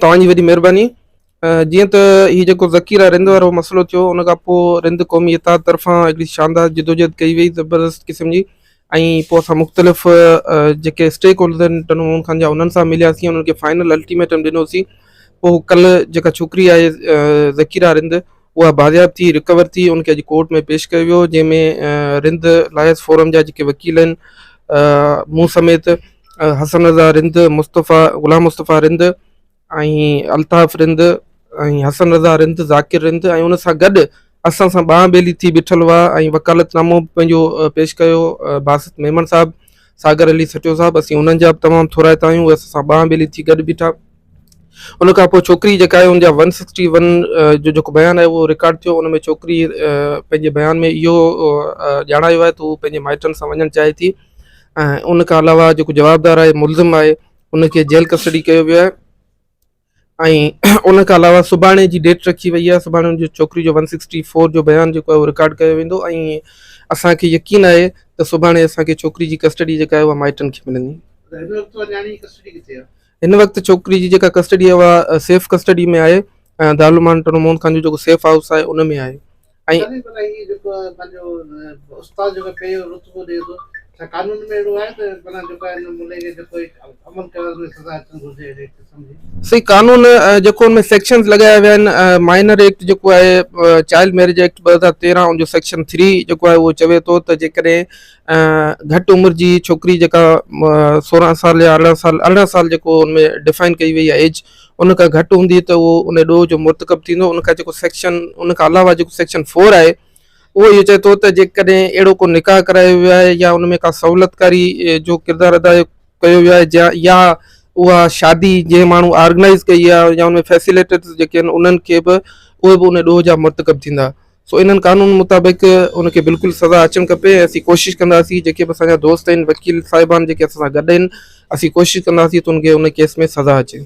توهان جي وڏي مهرباني جيئن ته هي جيڪو ذخيره رند وارو مسئلو ٿيو ان کان پوء رند قومي اتحاد طرفان هڪڙي شاندار جدوجهد ڪئي وئي زبردست قسم جي ۽ پوء اسان مختلف جيڪي اسٽيڪ هولڊر آهن ٽنڊو محمد خان جا انهن سان ملياسين انهن کي فائنل الٽيميٽم ڏنوسين پوء ڪلهه جيڪا ڇوڪري آهي ذخيره رند اها بازياب ٿي رڪور ٿي ان کي اڄ ڪورٽ ۾ پيش ڪيو ويو جنهن ۾ رند لائرز فورم جا جيڪي وڪيل آهن مون سميت حسن رضا رند مصطفيٰ غلام مصطفيٰ رند ۽ الطاف رند ۽ حسن رضا رند ذاڪر رند ۽ ان سان گڏ اسان سان ٻانهن ٻيلي ٿي بيٺل هئا ۽ وڪالت نامو به پنهنجو پيش ڪيو باسط ميمڻ صاحب ساگر علي سٽيو صاحب اسين انهن جا به تمام ٿورائتا آهيون اهي اسان سان ٻانهن ٻيلي ٿي گڏ بيٺا ان کان پوء ڇوڪري جيڪا آهي ان جا ون سڪسٽي ون جو جيڪو بيان آهي اهو رڪارڊ ٿيو ان ۾ ڇوڪري پنهنجي بيان ۾ اهو ڄاڻايو آهي ته هو پنهنجي مائٽن سان وڃڻ چاهي ٿي ۽ ان کان علاوه جيڪو جوابدار آهي ملزم آهي ان کي جيل ڪسٽڊي ڪيو ويو آهي ۽ ان کان علاوه سڀاڻي جي ڊيٽ رکي وئي آهي سڀاڻي ان جو ڇوڪري جو ون سڪسٽي فور جو بيان جيڪو آهي اهو رڪارڊ ڪيو ويندو ۽ اسان کي يقين آهي ته سڀاڻي اسان کي ڇوڪري جي ڪسٽڊي جيڪا آهي اها مائٽن کي ملندي. هن وقت اها نياڻي جي ڪسٽڊي ڪٿي آهي؟ هن وقت ڇوڪري جي جيڪا ڪسٽڊي آهي اها سيف ڪسٽڊي ۾ آهي ۽ دارالمان ٽنڊو محمد خان جو جيڪو سيف هائوس آهي ان ۾ آهي ۽ سر معنيٰ هي جيڪو پنهنجو استاد جيڪو پنهنجو رتبو ڏئي ٿو ڇا قانون ۾ اهڙو آهي ته معنيٰ جيڪو آهي ان ملي کي جيڪو عمل ڪيو آهي ان کي سزا اچڻ گهرجي اهڙي قسم جي. سائين قانون جيڪو ان ۾ سيڪشنز لڳايا ويا آهن مائنر ايڪٽ جيڪو آهي چائلڊ ميرج ايڪٽ 2013 ان جو سيڪشن 3 جيڪو آهي اهو چوي ٿو ته جيڪڏهن گهٽ عمر جي ڇوڪري جيڪا 16 سال يا 18 سال 18 سال جيڪو ان ۾ ڊفائن ڪئي وئي آهي ايج ان کان گهٽ هوندي ته اهو ان ڏوهه جو مرتڪب ٿيندو ان کان جيڪو سيڪشن ان کان علاوه جيڪو سيڪشن 4 آهي اهو اهو چئي ٿو ته جيڪڏهن اهڙو ڪو نڪاح ڪرايو ويو آهي يا ان ۾ ڪا سهولتڪاري جو ڪردار ادا ڪيو ويو آهي يا اها شادي جنهن ماڻهو آرگنائز ڪئي آهي يا ان ۾ فيسليٽرز جيڪي آهن انهن کي به اهي به ان ڏوهه جا مرتڪب ٿيندا سو انهن قانون مطابق ان کي بلڪل سزا اچڻ کپي ۽ اسين ڪوشش ڪنداسين جيڪي به اسان جا دوست آهن وڪيل صاحبان جيڪي اسان سان گڏ آهن اسين ڪوشش ڪنداسين ته ان کي ان ڪيس ۾ سزا اچي.